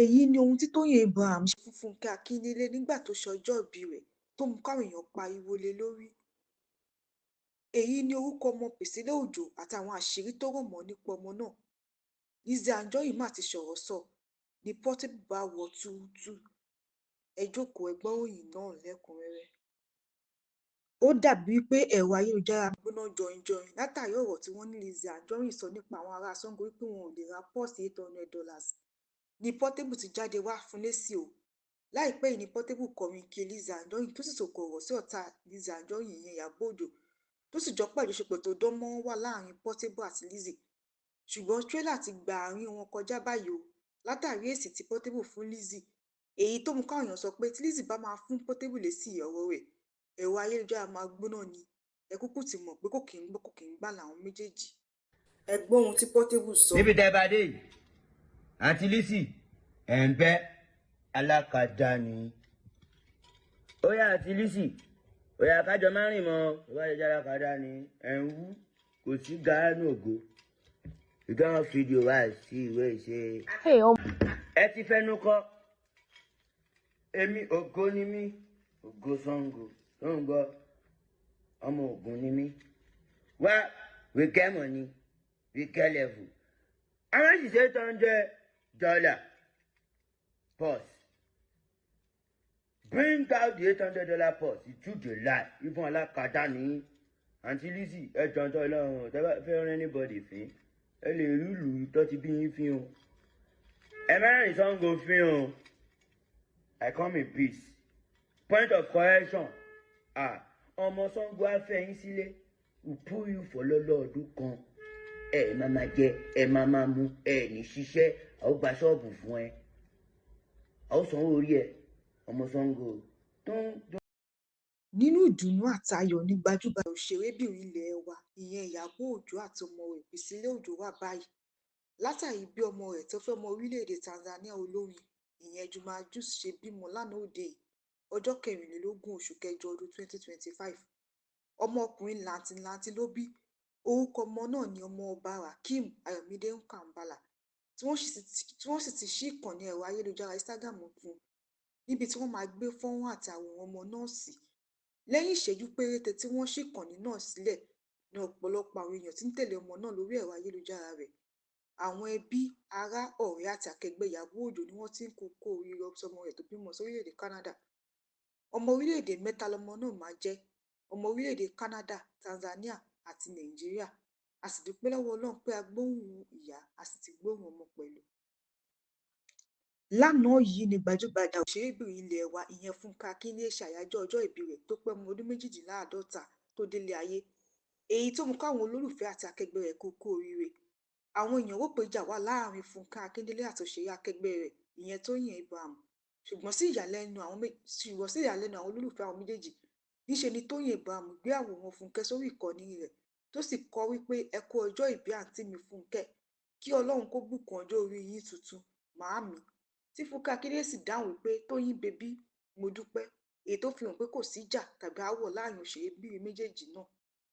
Èyí ni ohun tí Tọ́yìn Abraham ṣe fún Fúnkẹ́ Akíndélé nígbà tó ṣọjọ́ìbí rẹ̀ tó mú káwọn èèyàn pariwo lé e lórí. Èyí ni orúkọ ọmọ Priscilla Ọjọ́ àtàwọn àṣírí tó rọ̀ mọ́ nípa ọmọ náà. Lizzy Anjorin mà ti sọ̀rọ̀ sọ ní Portable bá wọ túútúú. Ẹ jókòó, ẹ gbọ́ ìròyìn náà lẹ́kùn-ún-rẹ́rẹ́. Ó dàbí wí pé ẹ̀rọ ayélujára gbóná jọinjọin látàrí ọ̀rọ̀ tí wọ́n ní Lizzy Anjorin sọ nípa àwọn ará Sango wípé wọn ò lè ra pọ́ọ̀sì $800 ní Portable ti jáde wá fún lésì o. Láìpẹ́ yìí ní Portable kọrin kí Lizzy Anjorin tó sì sọ̀kò ọ̀rọ̀ sí ọ̀tá Lizzy Anjorin, ìyẹn Ìyábọ̀ Òjó, tó sì jọ pé àjọṣepọ̀ tó dán mọ́rán wà láàrin Portable àti Lizzy. Ṣùgbọ́n tírélà ti gba àárín wọn kọjá báyìí o, látàrí èsì tí Portable fún Lizzy, èyí tó mú káwọn èèyàn sọ pé tí Lizzy bá máa fún Portable lésì ọ̀rọ̀ rẹ̀, ẹ̀rọ ayélujára máa gbóná ni. Ẹ kúkú ti mọ̀ pé kò kí ń gbọ́ kò kí ń gbà làwọn méjèèjì. Ẹ gbọ́ ohun tí Portable sọ. Níbi tẹ́ bá dé yìí, àǹtí Lizzy, ẹ̀ ń bẹ́ alákàdá ni. Ó yá, àǹtí Lizzy, ó yá, kájọ má rìn mọ́. Ó bá jẹjẹrẹ alákàdá ni ẹ̀ ń wú, kò sí gàánù ògo. You don video wá sí ìwé ìṣe. Hey, oh. Ẹ ti fẹnu kọ èmi, ògo ni mí, ògo Ṣàngó tó ń gbọ́, ọmọ Ògùn ni mí. Wá, we get money, we get level. Àwọn sì ṣe $800 purse. Bring out the $800 purse. It too dey lie. Even alákàdá ní àǹtí Lizzy, ẹ jọ̀ǹtọ̀ Ọlọ́run, tẹ́ bá fẹ́ rán anybody fín, ẹ lè rí ìlú tó ti bí yín fín o. Ẹ má rìn Ṣàngó fín o. I come in peace. Point of correction, ah, ọmọ Ṣàngó á fẹ́ yín sílé, we pull you for lọ́lọ́ ọdún kan. Ẹ má máa jẹ, ẹ má máa mu, ẹ ní ṣiṣẹ́, àwọn gba ṣọ́ọ̀bù fún ẹ, àwọn sanwó orí ẹ, ọmọ Ṣàngó tó ń. Nínú ìdùnnú àtayọ̀ ní gbajúgbajà òṣèrébìnrin ilé wa, ìyẹn Ìyàbọ̀ Ọjọ́, àti ọmọ rẹ̀ Priscilla Ọjọ́ wà báyìí, látàrí bí ọmọ rẹ̀ tó fẹ́ ọmọ orílẹ̀-èdè Tanzania olórin, ìyẹn Juma Jux, ṣe bímọ lánàá òde yìí, ọjọ́ 24 oṣù kẹjọ ọdún 2025. Ọmọkùnrin làǹtìlanti ló bí. Orúkọ ọmọ náà ní Ọmọọba Rakeem Ayọ̀mídé Mkambala, tí wọ́n sì ti ṣí ìkànnì ẹ̀rọ ayélujára Instagram fún un, níbi tí wọ́n máa gbé fọ́nrán àti àwòrán ọmọ náà sí. Lẹ́yìn ìṣẹ́jú péréte tí wọ́n ṣí ìkànnì náà sílẹ̀ ní ọ̀pọ̀lọpọ̀ àwọn èèyàn tí ń tẹ̀lé ọmọ náà lórí ẹ̀rọ ayélujára rẹ̀. Àwọn ẹbí, ará, ọ̀rẹ́ àti akẹgbẹ́ Ìyábọ̀ Òjó ni wọ́n ti ń kí i kú oríire ọmọ rẹ̀ tó bímọ sórílẹ̀-èdè Canada. Ọmọ orílẹ̀-èdè mẹ́ta lọmọ náà máa jẹ́: ọmọ orílẹ̀-èdè Canada, Tanzania àti Nàìjíríà. A sì dúpẹ́ lọ́wọ́ Ọlọ́run pé a gbóhùn ìyá, a sì ti gbóhùn ọmọ pẹ̀lú. Lánàá yìí ní gbajúgbajà òṣèrébìnrin ilé wa, ìyẹn Fúnkẹ́ Akíndélé, ṣe àyájọ́ ọjọ́ ìbí rẹ̀ tó pé ọmọ ọdún 48 tó délé ayé, èyí tó mú káwọn olólùfẹ́ àti akẹgbẹ́ rẹ̀ kí i kú oríire. Àwọn èèyàn rò pé ìjà wà láàrin Fúnkẹ́ Akíndélé àti òṣèré akẹgbẹ́ rẹ̀, ìyẹn Tóyìn Abraham, ṣùgbọ́n sí ìyàlẹ́nu àwọn olólùfẹ́ àwọn méjèèjì, níṣe ni Tóyìn Abraham gbé àwòrán Fúnkẹ́ sórí ìkànnì rẹ̀ tó sì kọ wípé, "Ẹ kú ọjọ́ ìbí, àǹtí mi Fúnkẹ́. Kí Ọlọ́run kó bùkún ọjọ́ orí yín tuntun, màámi." Tí Fúnkẹ́ Akíndélé sì dáhùn wípé, "Tóyìn baby, mo dúpẹ́," èyí tó fi hàn pé kò sí ìjà tàbí aáwọ̀ láàrin òṣèrébìnrin méjèèjì náà.